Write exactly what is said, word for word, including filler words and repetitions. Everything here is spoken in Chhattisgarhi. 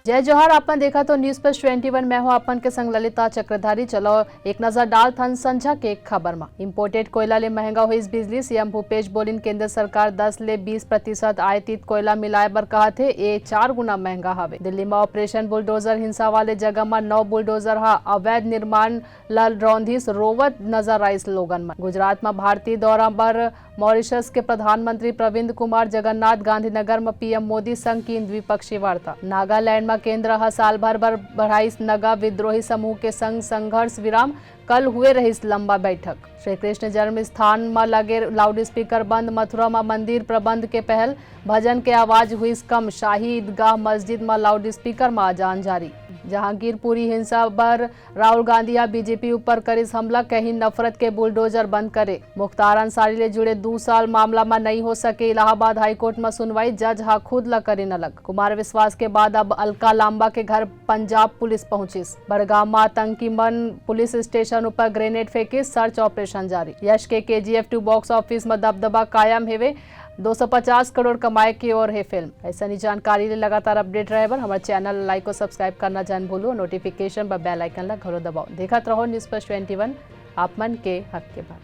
जय जोहार, आपन देखत हो News Plus twenty one, मैं हूं आपन के संग ललिता चक्रधारी। चलो एक नजर डालथन संझा के खबर म। Imported कोयला ले महंगा होइस बिजली, सीएम भूपेश बोलिन केंद्र सरकार दस ले बीस प्रतिशत आयातित कोयला मिलाए बर कहत हे, ए चार गुना महंगा हवे। दिल्ली म ऑपरेशन बुलडोजर हिंसा वाले जगह म नौ बुलडोजर ह अवैध निर्माण ल रौंधिस, रोवत नजर आइस लोगन मन। गुजरात म भारतीय दौरा बर मॉरिशस के प्रधानमंत्री प्रविंद कुमार जगन्नाथ गांधीनगर म पीएम मोदी संग कीन द्विपक्षीय वार्ता। नागालैंड म केंद्र ह साल भर बर बढ़ाइस नगा विद्रोही समूह के संग संघर्ष विराम, कल हुए रहिस लंबा बैठक। श्री कृष्ण जन्म स्थान म लगे लाउडस्पीकर बंद, मथुरा म मंदिर प्रबंध के पहल, भजन के आवाज हुइस कम, शाही ईदगाह मस्जिद म लाउडस्पीकर म अजान जारी। जहांगीरपुरी हिंसा बर राहुल गांधी ह बीजेपी ऊपर करिस हमला, कहिन नफरत के बुलडोजर बंद करे। मुख्तार अंसारी ले जुड़े दू साल मामला म नइ हो सके इलाहाबाद हाईकोर्ट म सुनवाई, जज ह खुद ल करिन अलग। कुमार विश्वास के बाद अब अलका लांबा के घर पंजाब पुलिस पहुंचिस। बड़गांव म आतंकी मन पुलिस स्टेशन ऊपर ग्रेनेड फेंकिस, सर्च ऑपरेशन जारी। यश के केजीएफ टू बॉक्स ऑफिस म दबदबा कायम हेवे, दो सौ पचास करोड़ कमाए के ओर हे फिल्म। ऐसनी जानकारी ले लगातार अपडेट रहे बर हमर चैनल लाइक और सब्सक्राइब करना झन भूलू, नोटिफिकेशन बर बेल आइकन ला घलो दबाओ। देखत रहो News Plus twenty one, आप मन के हक के बात।